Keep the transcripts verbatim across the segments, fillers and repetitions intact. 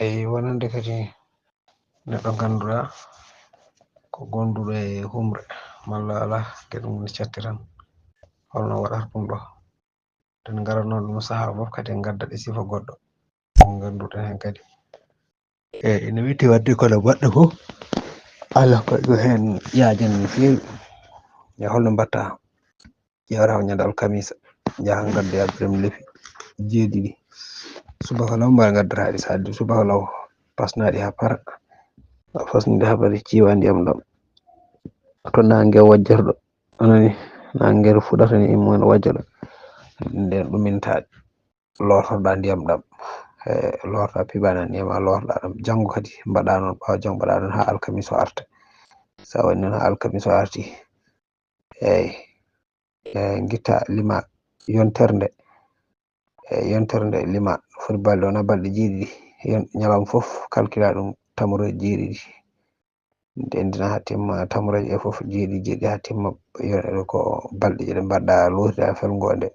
Eyi, wonande kadi neɗɗo ngannduɗaa ko gonduɗo e humre malla alaa, kadi ɗum ne catti tan. Holno waɗata ɗum ɗo? Den ngara noon ɗum sahaa fof kadi en ngaddat e sifa goɗɗo mo ngannduɗen heen kadi. E ene witi waɗde kono baɗɗo fof, alaa ko ɗum heen yaajani no feewi. E holno mbaɗta? Ƴeewata ko ñande alkamisa, njaha ngaddoya birem lefi jeeɗiɗi. Subaka law mbaɗa ngaddata ɗi, so addi subaka law pasna ɗi haa para. A fasni ɗi haa para, ciiwa ndiyam ɗam. To naange wojjata ɗo, a nani, naange fuɗata ni, immo ene wojja ɗo. Nden ɗuminta ɗi. Lortoɗa ndiyam ɗam. E, lorta piɓana ndiyam, a lortoɗa ɗam. Janngo kadi mbaɗa noon, ɓaawo janngo mbaɗa noon haa alkamisa o arta. So a waɗi noon haa alkamisa o arti, eyi, e, ngitta lima yontere nde. E, yontere nde lima, foti balɗe wona balɗe jeeɗiɗi. Yon-, ñalawma fof, calcula ɗum tamroje jeeɗiɗi. Nde ndenndina haa timma, tamroje ɗe fof jeeɗiɗi, jeeɗiɗi haa timma, yo-, ko balɗe ɗe mbaɗɗa, lootida felgo nde.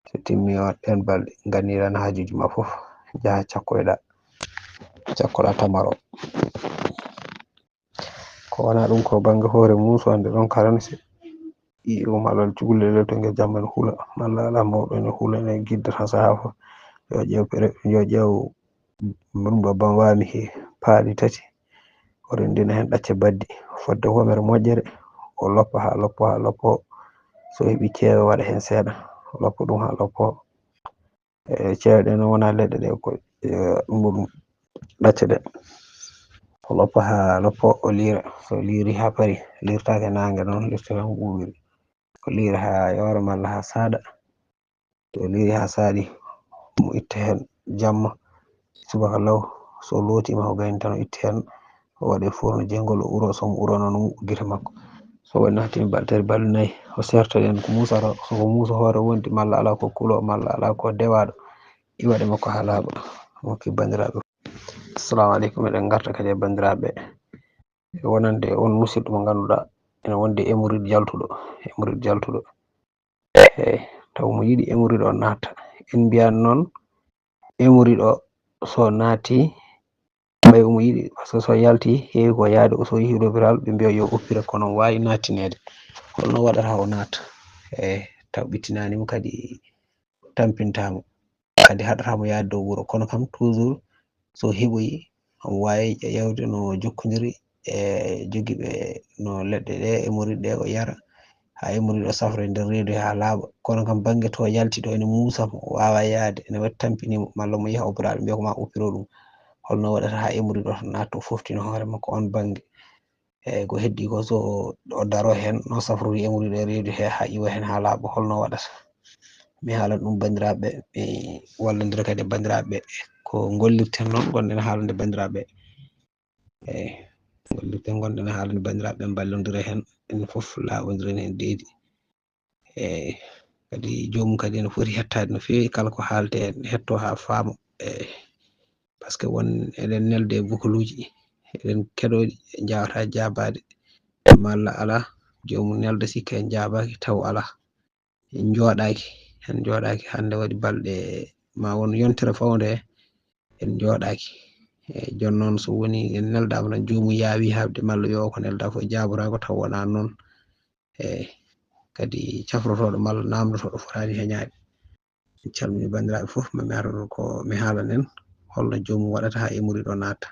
So timmi o, ɗen balɗe, nganndiɗa haajuuji ma fof, njaha cakkoyɗa, cakkoɗa tamaro. Ko wona ɗum ko bannge hoore muuso, annde ɗon karana si i ɗum alal cukalel to ngel jamma ene hula, malla alaa mawɗo ene hula, ene giddata sahaa fof. Yo ƴeew pere-, yo ƴeew ɗum ɗo bam waami he paali tati. O renndina heen ɗacce baddi. Fodde womere moƴƴere, o loppa haa loppo, haa loppo. So heɓi ceewe, waɗa heen seeɗa, o loppa ɗum haa loppo. E, ceewe ɗe noon wona leɗɗe ɗe ko, e, ɗum ɗo ɗum ɗacce ɗe. O loppa haa loppo, o liira. So liiri haa pari, liirtaake naange noon, liirta tan ɓuuɓiri. O liira haa yoora malla haa saaɗa. To o liiri haa saaɗi, mo itta heen jamma, subaka law, so lootiima ko gayni tan, o itta heen, o waɗa e fourneau jeyngol, o uro, so mo uro noon, o muɓɓa gite makko. So waɗi noon haa timmi balɗe tati, balɗe nayi, o seerta ɗeen ko muusata, so ko muuso hoore wondi, malla alaa ko kulo, malla alaa ko dewaaɗo, iwa ɗe makko haa laaɓa, o hokki banndiraaɓe. Assalamu aleykum, eɗen ngarta kadi e banndiraaɓe. E wonande on musidɗo mo ngannduɗaa ene wondi e hémorroïde jaltuɗo, hémorroïde jaltuɗo. Eyi, taw mo yiɗi hémorroïde o naata. En mbiyan noon, hémorroïde o so naati, ɓay omo yiɗi, par ce que so yalti, heewi ko yaade, o so yehi l'hôpital, ɓe mbiya yo opéré, kono waawi naatineede. Holno waɗata o naata? Eyi, taw ɓittinaani mo kadi, tampintaa mo. Kadi haɗataa mo yaade dow wuro. Kono kam, toujours, so heɓoyi, omo waawi ƴe-, ƴeewde no jokkondiri e jogiiɓe no leɗɗe ɗe, hémorroïde ɗe, o yara, haa hémorroïde o safra e nder reedu he haa laaɓa. Kono kam, bannge to yalti ɗo, ene muusa mo, o waawaa yaade, ene waɗi tampini mo, malla mo yaha opéré, ɓe mbiya ko ma opéré ɗum. Holno waɗata haa hémorroïde o naatto, foftino hoore makko oon bannge? Eyi, ko heddii ko, so o daro heen, no safrori hémorroïde e reedu he haa iwa heen haa laaɓa, holno waɗata? Mi haalan ɗum banndiraaɓe, mi wallondira kadi e banndiraaɓe. Ko ngollirten noon, ngonɗen haalande banndiraaɓe. Eyi, ngollirten, ngonɗen haalande banndiraaɓe, mballondira heen, en fof laaɓondiren heen deedi. Eyi, kadi joomum kadi ene foti hettaade no feewi kala ko haaletee heen, hetto haa faama. Eyi, par ce que won eɗen nelde e vocaluuji, eɗen keɗoo ɗi, en njaawataa jaabaade, malla alaa, joomum nelda sikka en njaabaaki, taw alaa. En njooɗaaki, en njooɗaaki hannde waɗi balɗe, ma won yontere fawnde, en njooɗaaki. Eyi, jooni noon, so woni en neldaama tan, joomum yaawi haɓde, malla yo ko nelda fof jaabotaako, taw wonaa noon. Eyi, kadi cafrotooɗo malla naamndotooɗo fotaani heñaade. En calminii banndiraaɓe fof, ma mi ar ko mi haalan en, holno joomum waɗata haa hémorroïde o naata.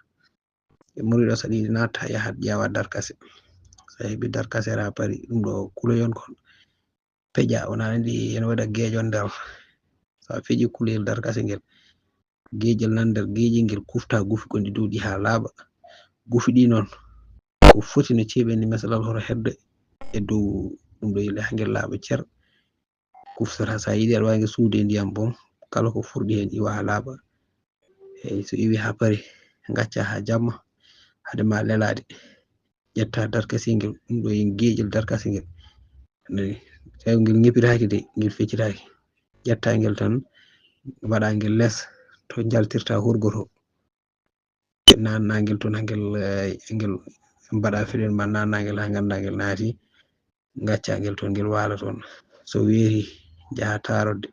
Hémorroïde o, so ɗiɗi naata, yahat ƴeewa darkase. So heɓi darkase, haa pari, ɗum ɗo kuloyon kon. Peƴa, wona anndi ene waɗa geejo nder. So a feƴi kulel darkase ngel, geeƴel nan nder geeƴel ngel, kufta gufi gonɗi dow ɗi haa laaɓa. Gufi ɗi noon, ko foti no ceeɓeni mesalal hoto heddo e dow ɗum ɗo yille haa ngel laaɓa cer. Kuftata, so a yiɗi aɗa waawi ngel suude e ndiyam boom, kala ko furɗi heen iwa haa laaɓa. Eyi, so iwi haa pari, ngacca haa jamma, hade ma lelaade. Ƴetta darkasel ngel, ɗum ɗo e geeƴel darkasel ngel. Nani, tawi ngel ŋepitaaki de, ngel feccitaaki. Ƴetta ngel tan, mbaɗa ngel les, to njaltirta hurgo to. Nanna ngel toon, haa ngel, eh, ngel mbaɗa feɗel ma, nanna ngel haa ngannda ngel naati. Ngacca ngel toon, ngel waala toon. So weeti, njaha taarode.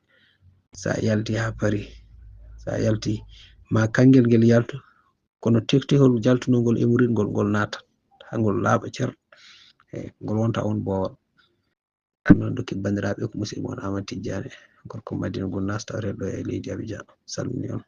So a yalti haa pari, so a yalti, ma kanngel ngel yaltu, Kono tektihol jaltunongol e murid ngol, ngol naata, haa ngol laaɓa cer, e ngol wonta on boowal. Ɗum noon, dokki banndiraaɓe ko musidɗo mon Amadou Tidiane, gorko Madina Gounass, tawreeɗo e leydi Abidjan. Salmini on.